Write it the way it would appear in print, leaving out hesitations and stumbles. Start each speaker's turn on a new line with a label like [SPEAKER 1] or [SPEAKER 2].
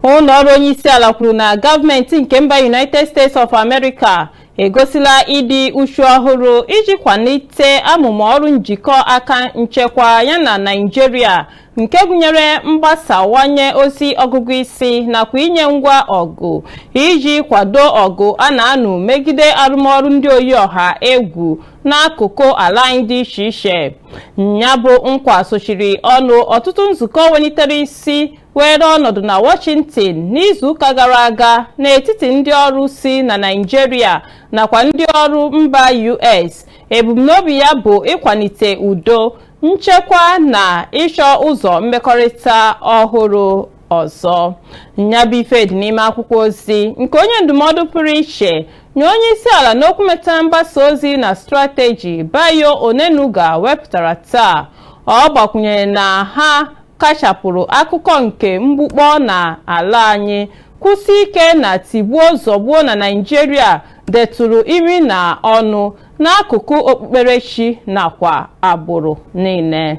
[SPEAKER 1] Ụlọ ọrụ onye isi ala kwuru na gọọmenti nke mba United States of America egosila ịdị uchu ọhụrụ iji kwalite amụma ọrụ njikọ aka nchekwa yana Naijiria, nke gụnyere mgbasawanye ozi ọgụgụ isi nakwa inye ngwa ọgụ iji kwado ọgụ a na-anụ megide arụmọrụ ndị oyi ọha egwu n'akụkụ ala anyị dị iche iche. Ya bụ nkwa sochiri ọnụ ọtụtụ nzukọ welitere isi were ọnọdụ na Washington n'izuụka gara aga n'etiti ndị ọrụ si na Naịjirịa nakwa ndị ọrụ mba US. Ebumnobi ya bụ ịkwalite udo, nchekwa na ịchọ ụzọ mmekọrịta ọhụrụ ọzọ. Nyabụ ife dị n'ime akwụkwọ ozi nke onye ndụmọdụ pụrụ iche nye onye isi ala n'okwu metụtara mgbasa ozi na strategy, Bayo Onanuga, wepụtara taa. Ọ gbakwunyere na ha kachapụrụ akụkọ nke mgbukpọ na ala anyị, kwụsị ike na tigbuo zọgbuo na Naịjirịa detụrụ imi na ọnụ n'akụkụ okpukperechi nakwa agbụrụ niile.